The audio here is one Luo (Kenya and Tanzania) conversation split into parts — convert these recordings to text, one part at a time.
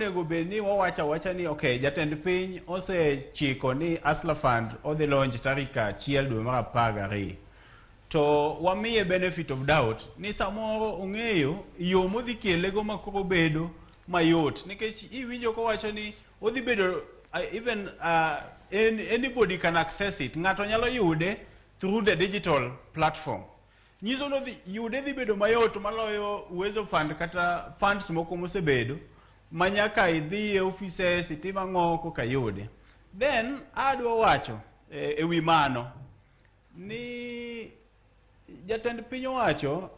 Onego bed ni wawacho awacha ni okay, jatend piny osechiko ni Hustler Fund odhi launch tarik 1 dwe mar 12. To wamiye benefit of doubt ni samoro ong'eyo yo modhi kelego ma koro bedo mayot, nikech iwinjo kowacho ni odhi bedo even anybody can access it, ng'ato nyalo yude through the digital platform. Nyiso ni odhi yude dhi bedo mayot maloyo Uwezo Fund kata funds moko mosebedo ma nyaka idhi e offices itim ang'o koka yude. Then adwa wacho e wi mano ni jatend piny owacho,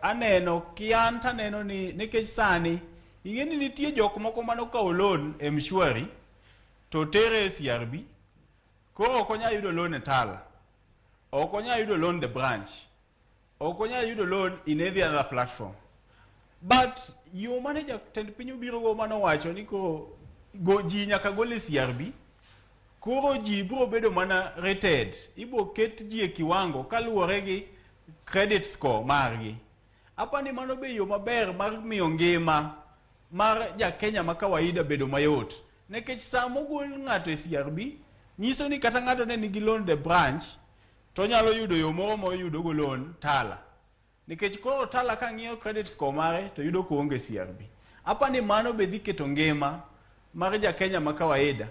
aneno kian taneno ni nikech sani ing'e ni nitie jok moko manokawo loan e Mshwari to tere e CRB, koro ok onyal yudo loan e Tala, ok onyal yudo loan the branch, ok onyal yudo loan in any other platform. But yo mane jatend piny obiro go manowacho ni koro go ji nyaka gol e CRB, koro ji biro bedo mana rated, ibo ket ji e kiwango kaluwore gi credit score margi. Apani mano be yo maber mar miyo ngima mar ja Kenya ma kawaida bedo mayot, nikech sama ogol ng'ato e CRB nyiso ni kata ng'ato ne nigi loan the branch to onyalo yudo yo moro moyudo go loan Tala, nikech koro Tala ka ng'iyo credit score mare to yudo koonge CRB. Apani mano be dhi keto ngima mar ja Kenya ma kawaida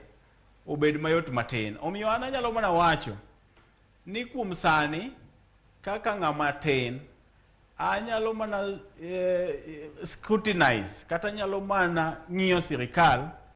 obed mayot matin. Omiyo an anyalo mana wacho ni kuom sani kaka ng'ama tin anyalo mana scrutinize kata anyalo mana ng'iyo sirikal.